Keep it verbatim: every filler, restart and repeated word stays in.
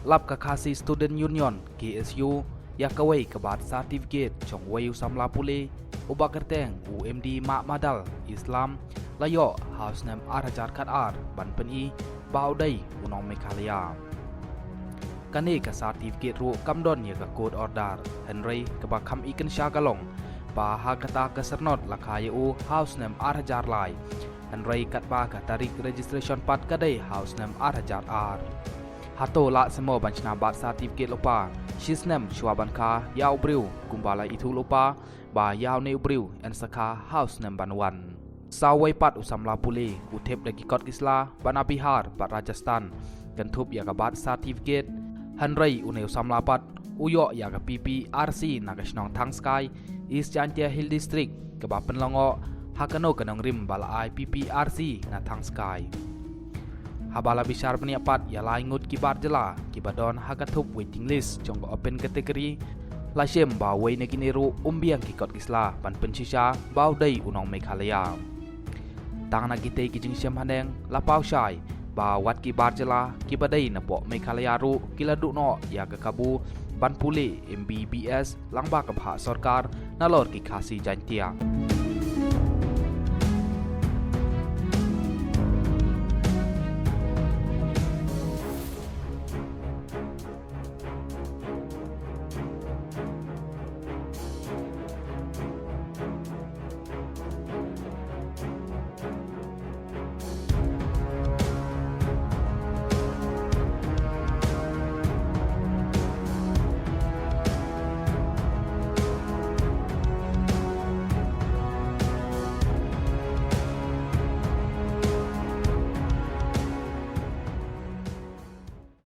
Lap ka Khasi Student Union, K S U, ïa kawei ka birth certificate jong uwei u samla pule, uba kyrteng u M D Mahmadal Islam, la ïoh ha u snem ar hajar khatar ban pyni ba u dei u nong Meghalaya. Kane ka certificate ruh kam don ïa ka court order, hynrei kaba kham ikynsha ka long ba ha kata ka syrnod la kha ïa u ha u snem ar hajar lai, hynrei katba ka tarik registration pat ka dei ha u snem ar hajar ar. Hato lah seh mo ban shna birth certificate lypa shi snem shuwa ban kha ïa u briew, kumba la ithuh lypa ba ïa une u briew yn sa kha ha u snem ban wan? Sa uwei pat u samla pule u thep da ki kot ki sla ba na Bihar bad Rajasthan kynthup ïa ka birth certificate, hynrei une u samla pat u ïoh ïa ka P P R C na ka shnong Thangskai, East Jaintia Hills District, kaba pynlyngngoh ha kano ka nongrim ba la ai P P R C na Thangskai. Haba la bishar bniah pat ïa lai ngut ki bar jylla kiba don ha ka thup waiting list jong ka open category, la shem ba uwei na kine ruh um biang ki kot ki sla ban pynshisha ba u dei u nong Meghalaya. Tang na kitei ki jingshem haneng la paw shai ba wat ki bar jylla kiba dei napoh Meghalaya ruh ki la duh noh ïa ka kabu ban pule M B B S lyngba ka bhah sorkar nalor ki Khasi Jaintia.